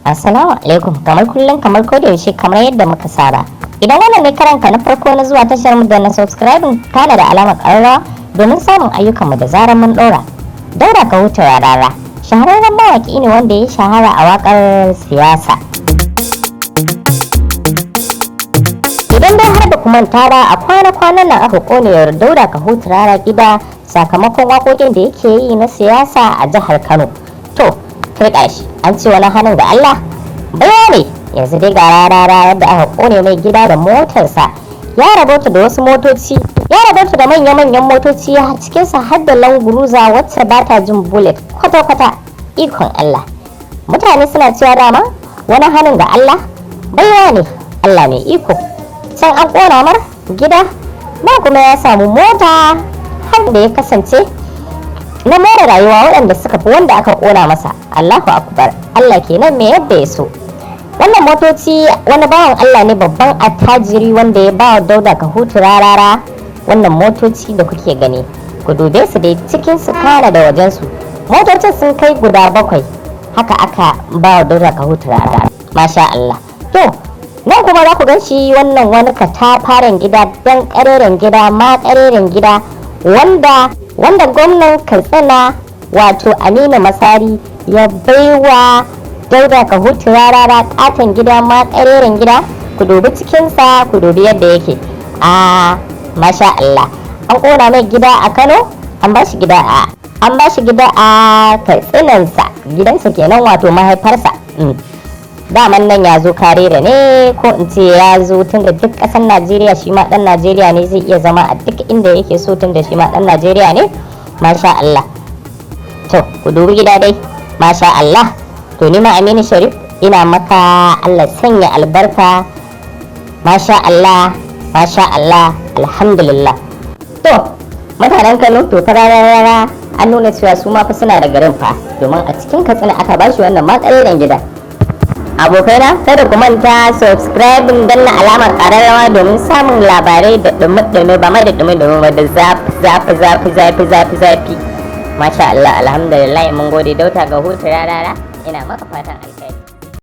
Assalamu alaikum. Kamar kullum, kamar koda yaushe, kamar yadda muka saba. Idan wannan ne karanka na farko na zuwa tashar mu, da na subscribe kana da alamar ƙararrawa domin samun ayyukanmu da zarar mun ɗora. Dauda Kahutu Rarara shahararren mawaƙi ne wanda ya shahara a waƙar siyasa. Idan dai har ba ku manta ba, a kwana-kwanan nan aka kone Dauda Kahutu Rarara gida sakamakon waƙoƙin da yake yi na siyasa a jihar Kano. To, turƙa shi, an ce wani hannun da Allah baya ne. Yanzu dai ga Rarara yadda aka kone mai gida da motarsa. Ya rabauta da wasu motoci, ya rabauta da manya-manyan motoci, cikinsa har da Land Cruiser wacce ba ta jin bullet kwata-kwata. Ikon Allah, mutane suna cewa dama wani hannun ga Allah baiwa ne, Allah mai iko. Can an kona mar gida, nan kuma ya samu mota har da ya kasance na more rayuwa waɗanda suka fi wanda aka kona masa. Allahu akbar, Allah kenan mai yadda ya so. Wannan motoci, wani bawan Allah ne, babban attajiri, wanda ya ba wa Dauda Kahutu Rarara wannan motoci da kuke gani. Ku dube su dai, cikin su kana da wajen su. Motocin sun kai guda bakwai, haka aka ba wa Dauda Kahutu Rarara. Masha Allah. To, nan kuma za ku gan shi, wannan wani katafaren gida, dan kareren gida ma, kareren gida wanda gwamnan Katsina, wato Aminu Masari, ya baiwa Dauda Kahutu Rarara, katon gida ma kareren gida. Ku dubi cikinsa, ku dubi yadda yake. A masha Allah, an kona mai gida a Kano, an ba shi gida a Katsinansa, gidansa kenan, wato mahaifarsa. Daman nan ya zo Karere ne, ko in ce ya zo, tun da duk ƙasar Najeriya, shi ma ɗan Najeriya ne, zai iya zama a duk inda yake so, tun da shi ma ɗan Najeriya ne. Masha Allah. To, ku dubi gida dai, masha Allah. To, ni ma Aminu Sharif ina maka Allah sanya albarka. Masha Allah, masha Allah, alhamdulillah. To, mutanen Kano, to fa Rarara an nuna cewa su ma fa suna da garin fa, domin a cikin Katsina aka bashi wannan matsalayen gida. Abokaina, kada ku manta subscribing, danna alamar kararrawa domin samun labarai da dumi-dumi, ba ma da dumi-dumi ba, da zafi zafi zafi zafi zafi zafi. Masha Allah, alhamdulillah, mun gode. Dauda Kahutu Rarara, ina maka fatan alkhairi.